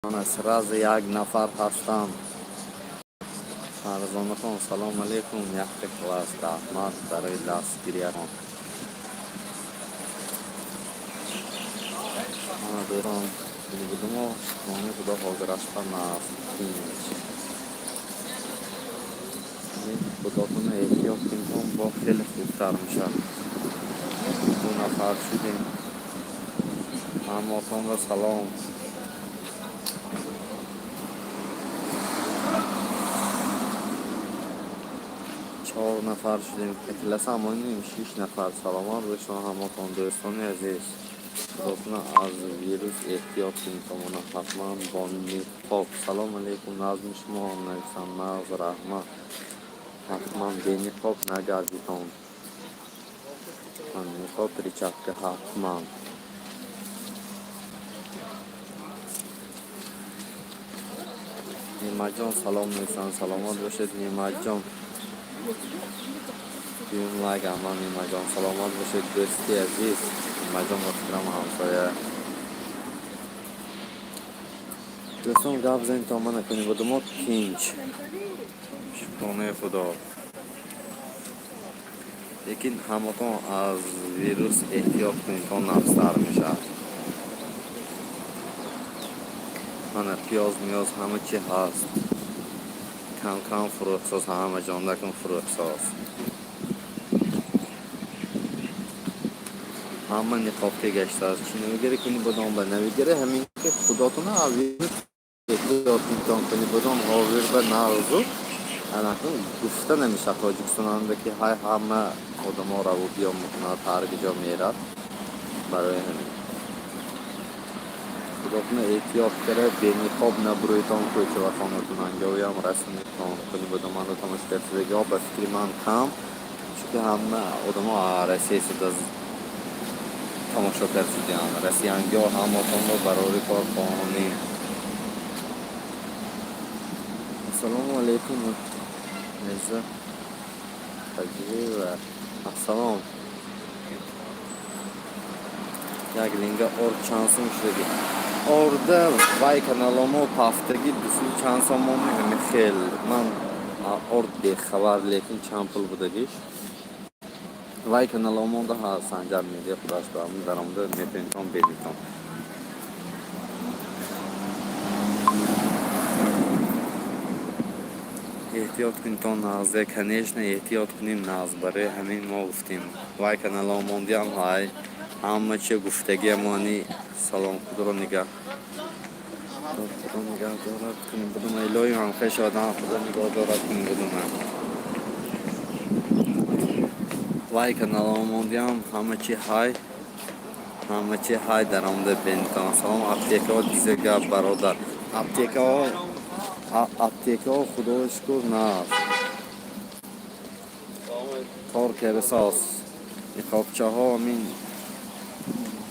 Мана, сразу як нафар ҳастам. Фарзонахон, салом алейкум, якта класс, раҳмат барои дастгириятон. Мана, дӯстон, будумо, шукрони Худо, ҳозирашба наст, тинч. Худотона эҳтиёт кунтон, бо хеле хубтар мешавад. Ду нафар шудем. Ҳаматонро салом. Чор нафар шудем. Итласа, амоним, шиш нафар. Саломат бошед ҳаматон, дӯстони азиз. Худотона аз вирус эҳтиёт кунед, ҳатман бо ниқоб. Салом алейкум, назми шумо нависам, нағз, раҳмат. Ҳатман бениқоб нагардитон. Ниқоб, перчатка ҳатман. Неъматҷон салом нависанд, саломат бошед, Неъматҷон. Дуюм лайк, аҳмад, Неъматҷон, саломат бошед, дӯсти азиз. Неъматҷон, ба фикрам, ҳамсоя. Дӯстон, гап занем, то мана кунем, будумо тинч. Шукронаи Худо. Лекин ҳаматон аз вирус эҳтиёт кунед, то нафстар мешавад. Мана, пиёз, миёз, ҳама чи ҳаст. Кам кам фурӯхсоз, ҳама ҷондакун фурӯхсоз. Ҳама ниқобка гаштааст. Чӣ намегирӣ, куни бодом ба намегирӣ, ҳамин ки худотона аз вирус эҳтиёт кунитон, куни бодом ҳозир ба нағзу анакун гуфта намешавад. Тоҷикистонанда ки ҳай ҳама одамо раву биё мекунад, ҳар ҷо мерад. Барои ҳамин худотона эҳтиёт кара, бениқоб набурӯитон кӯча ва хонатон, анҷоям расонитон. Куни бодом манда тамошокардагиҳо, ба фикри ман, кам, чунки ҳама одамо Россия шуда тамошо кард шудианд. Россиянгиҳо, ҳаматонро барори кор хоҳонем. Ассалому алайкум, Мирза Ҳоҷиева. Ассалом. Як линга орд чанд сум шудагӣ? Орда вай каналомо пафтагӣ дусу чанд сомони, ҳами хел. Ман орд бехабар, лекин чанд пул будагиш. Вай каналомонда ҳаст, Санҷар медиа худаш ба ҳамн даромада метавонитон бинитон. Эҳтиёт кунитон нағзе, конечно, эҳтиёт кунем нағз, барои ҳамин мо гуфтем. Вай каналомондиам ҳай, ҳама чи гуфтагиамони. Салом, худро нигаҳ, худо нигаҳ дорад, кунем будума, илоҳим ҳам хеш одам, худо нигоҳ дорад, кунем будума. Вай каналомондиам ҳама чи ҳай, ҳама чи ҳай, даромада бинитон. Салом, аптекаҳо диза гап, бародар. Аптекаҳо, худоро шукр, наст. Кор керасоз. Ниқобчаҳо ҳамин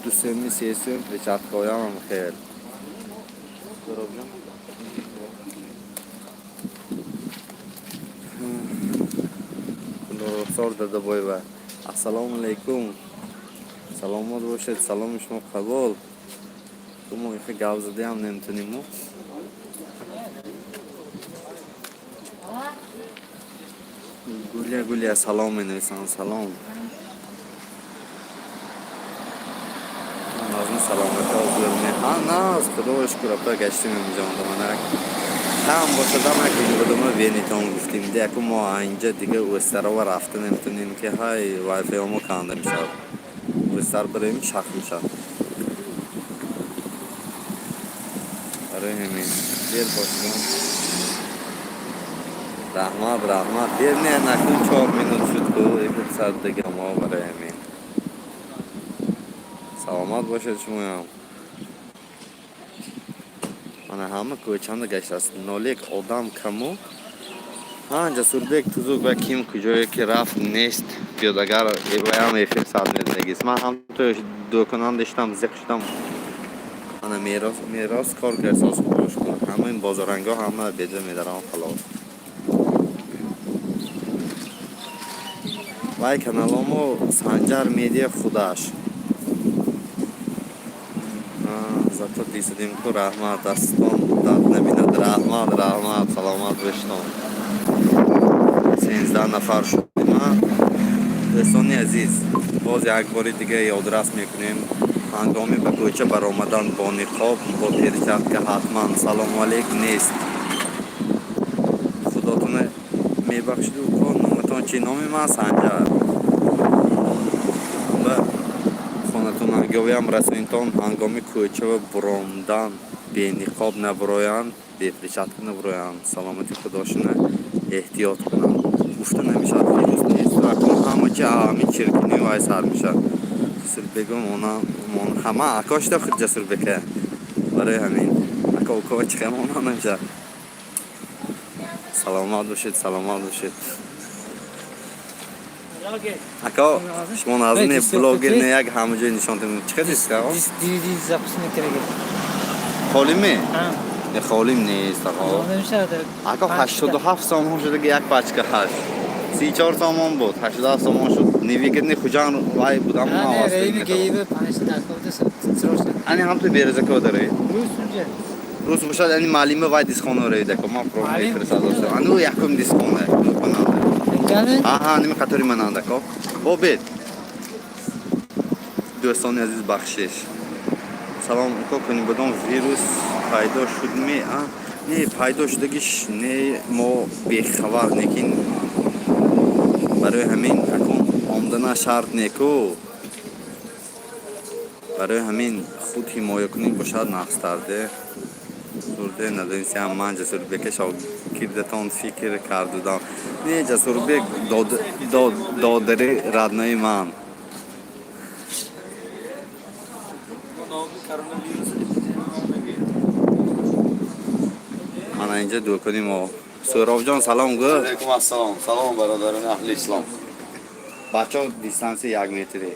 дусеми, сесем, перчаткаҳоям хел. Дӯробҷон. Рухсор Дадабоева. Ассалому алайкум. Саломат бошед, саломи шумо қабул. Мо ихе гап задаям наметонему. Гулия, Гулия, салом менависам, салом. Назми саломатиҳо зӯр ме. Ҳа, наз, худоро шукр, апа, гаштем инҷо манак. Там бошадам як будума бенитон гуфтем. Яку мо инҷа дига Ӯстарова рафта наметонем, ки ҳай вайфайо мо канда мешавад. Ӯстар барем, шах мешавад. Барои ҳамин дер бошадам. Раҳмат, раҳмат. Дер не, накун, 4 минут шуд ку, сад дига мо, барои ҳамин. Саломат бошед шумоям. Мана, ҳама кӯчанда гаштааст. Нолек одам каму. Ҳа, Ҷасурбек Тузук ва ким куҷое ки рафт, нест. Биёд, агар ваям эфир сад медагист. Ман ҳам то дӯконам доштам, зиқ шудам. Ана, мерос, мерос кор кард, худо шукр. Ҳама ин бозорангҳо ҳама беҷа медарам, халос. Вай каналомо Санҷар Медиа худаш. Ба то дисудем ку, раҳмат, дастон дард набинад, раҳмат, раҳмат, саломат боштон. 13 нафар шудем. Дӯстони азиз, боз як бори дига ёдрас мекунем: ҳангоми ба кӯча баромадан бо ниқоб, бо перчатка ҳатман. Салому алейк нест, худотона мебахшиду. Ко, номатон чи? Номи ман Санҷар. Ба хонатон говиам расонитон. Ҳангоми кӯча буромдан бениқоб набуроянд, беперчатка набуроянд, саломати худошона эҳтиёт кунанд. Гуфта намешавад, вирус нест, акун ҳама чи ҳамин чиркини вай сар мешавад. Ҷасурбегум ҳама ако шуда худ Ҷасурбека, барои ҳамин ака уко чихе мона намешавад. Саломат бошед, саломат бошед, ака. Шумо назни блогер не, як ҳама ҷой нишон дем. Чӣ қадр? DVD запись мекардаги. Холиме? Не, холим нест, ака. Ака, 87 сомон шудаги як пачка. Ҳашт 34 сомон буд, 87 сомон шуд. Невыгодный Хуҷанд вай будам. Ани ҳам ту березако дарои рӯз бошад, ани маълима вай дисхона роида ко ман пробный фирсадостам. Ани ӯ якум дисхона. Аҳа, ними қатори мананда ко бобед. Дӯстони азиз, бахшиш. Салом, уко, Конибодом вирус пайдо шуд ме? Не, пайдо шудагиш не, мо бехабар некин. Барои ҳамин акун омдана шарт неку, барои ҳамин худ ҳимоя кунӣ бошад нақстарде сурде надонистиам. Ман Ҷасурбека шогирдатон фикр кардудам. Не, Ҷасурбек додари родной и ман. Мана инҷа дӯкони мо. Суҳробҷон, салом гӯ. Алейкум ассалом. Салом, бародарони аҳли ислом. Бачаҳо, дистанция як метре.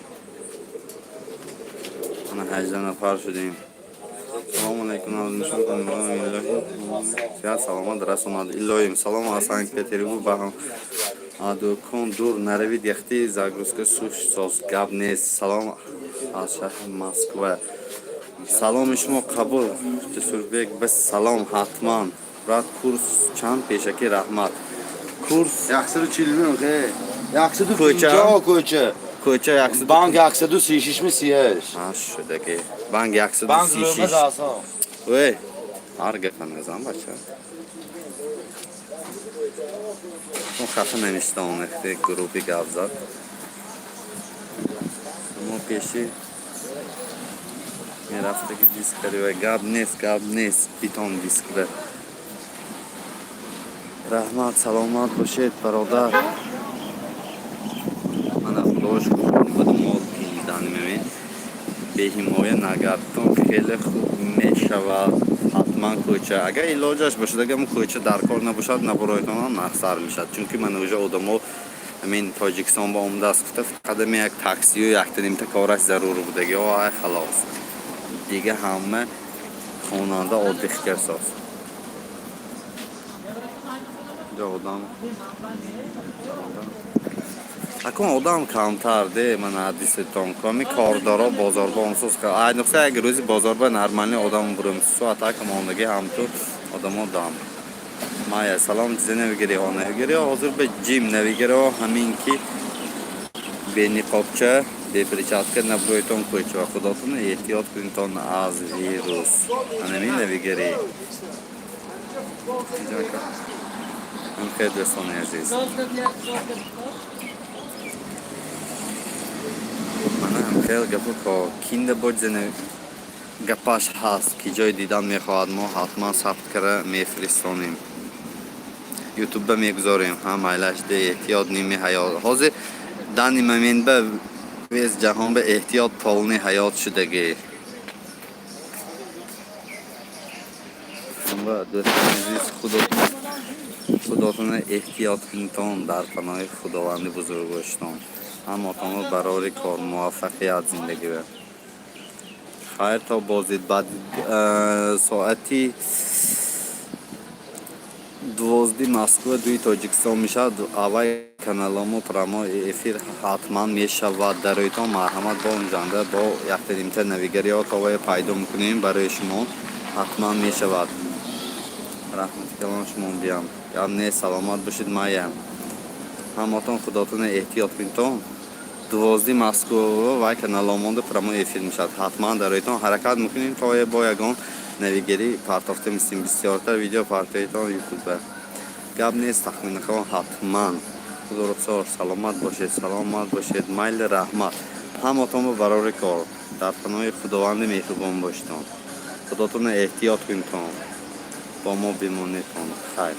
Мана 18 нафар шудем. Салому алайкум. Сиҳат, саломат расонад илоҳим. Салом аз Санкт Петербург. Ба дӯкон дур наравид, яхти загрузка суш соз гап нест. Салом аз шаҳри Москва. Саломи шумо қабул, Ҷасурбек. Бас салом ҳатман. Брат, курс чанд? Пешакӣ раҳмат. Курс 140 мing, хе. 150 кӯча. Кӯча 100. Банк 136 ми 38. Шудаги банк. Банк 136. Лӯмаз. Ой, ҳар гапа назан, бача. Он хафа намешта, омехте груби гап зад. Мо пеши мерафтаги диск харивай. Гап нест, гап нест, битон диск ба. Раҳмат, саломат бошед, бародар. Мана, худо шукр, мо пинҷданимемед. Беҳимоя нагардтон хеле хуб мешавад. Ҳатман кӯча, агар илоҷаш бошад, агар кӯча дар кор набошад, набароятонам нақсар мешавад, чунки ман уже одамо ҳамин Тоҷикистон ба омадааст, гуфта, фақат ами як таксию якта нимта кораш зарур будаги, ай халос, дига ҳама хонанда отдых карсоз. Одам акун одам камтар де. Ман ҳадисетон ами кордоро бозорба онсоз айнуқса як рӯзи бозорба нормальный одам бурум суатак мондаги, ҳамту одамо дам. Майя, салом. Чизе навигириҳо, навигириҳо ҳозир ба ҷим навигириҳо. Ҳамин ки бениқобча, беперчатка набуроитон кӯча ва худотон эҳтиёт кунитон аз вирус. Анамин навигирӣ. Хел, дӯстони азиз, мана хел гапу ко кинда боҷзене гапаш ҳаст, ки ҷои дидан мехоҳад, мо ҳатман сабт кара мефиристонем, ютубба мегузорем. Ҳа, майлаш де, эҳтиёт ними ҳаёт. Ҳозир данный момент ба весь ҷаҳон ба эҳтиёт полный ҳаёт шудагӣ. Ва дӯстони азиз, худотона эҳтиёт кунитон, дар паноҳи Худованди бузург боштон. Ҳаматонро барори кор, муваффақият зиндагӣ. Хайр, то боздид баъд соати. 12 Москва, 2 Тоҷикистон мешавад. Аввай каналомо прямой эфир ҳатман мешавад. Дароитон, марҳамат, бо унҷанда бо яктанимта навигариҳо то пайдо мекунем барои шумо. Ҳатман мешавад. Раҳмати калон шумо биям. Гап нест, саломат бошед, майя. Ҳаматон худотона эҳтиёт кунедтон. 12 Москва вай каналомонда прямой эфир мешавад. Ҳатман дароитон, ҳаракат мекунем, то бо ягон навигарӣ партофта мисем. Бисёртар видео партоитон ютуба. Гап нест, тахминахон, ҳатман. Худоро сор, саломат бошед, саломат бошед, майли, раҳмат. Ҳаматон ба барори кор. Дар паноҳи Худованди меҳрубон бошедон. Худотона эҳтиёт кунедтон. Бо мо бимонедтон. Хайр.